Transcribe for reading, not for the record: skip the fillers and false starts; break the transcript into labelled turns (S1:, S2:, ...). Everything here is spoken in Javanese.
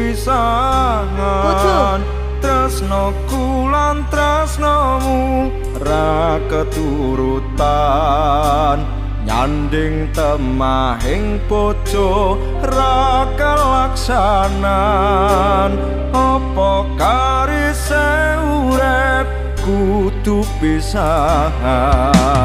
S1: pisahan. Tresnoku lan tresnomu ra keturutan, nyanding temahing bojo ra kelaksanan. Apa karise urip kudu pisahan?